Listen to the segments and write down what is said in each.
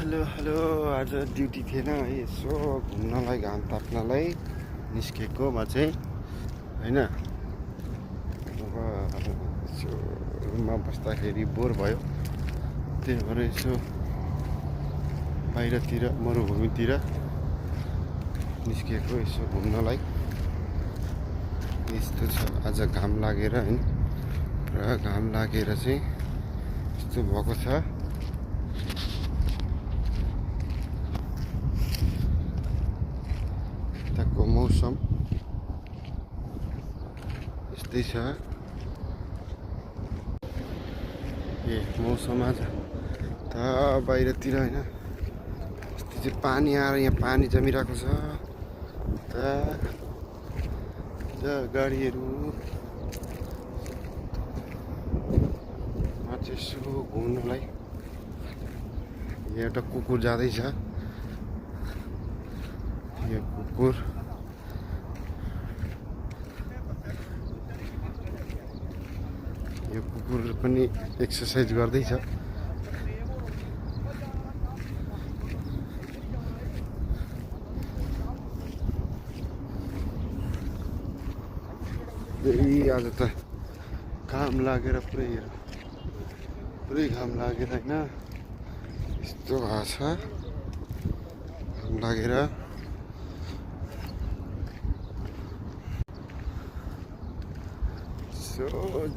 Hello hello आज duty थिएन है, यसो घुम्नलाई घाम ताप्नलाई निस्केको म चाहिँ होइन। अब यसो रुममा बस्दाखेरि बोर भयो, त्यही भएर यसो बाहिरतिर मरुभूमितिर निस्केको यसो घुम्नलाई। यस्तो छ आज घाम लागेर होइन, पुरा घाम लागेर चाहिँ यस्तो भएको छ। यताको मौसम यस्तै छ। मौसम आज त बाहिरतिर होइन, यस्तो चाहिँ पानी आएर यहाँ पानी जमिरहेको छ। गाडीहरू यसो घुम्नलाई एउटा कुकुर जाँदैछ। यो कुकुर पनि एक्सर्साइज गर्दैछ। आज त घाम लागेर पुरै घाम लागेर होइन, यस्तो भएको छ। घाम लागेर यसो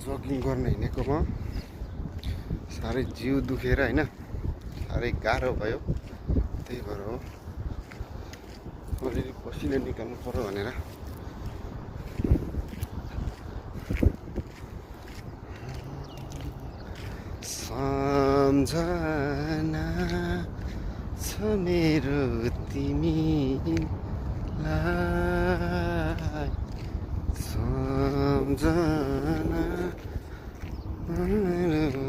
जगिङ गर्न हिँडेको म, साह्रै जिउ दुखेर होइन, साह्रै गाह्रो भयो। त्यही भएर हो अलिअलि पसिना निकाल्नु पर्यो भनेर। सम्झना छ मेरो तिमीलाई, सम्झना मेरो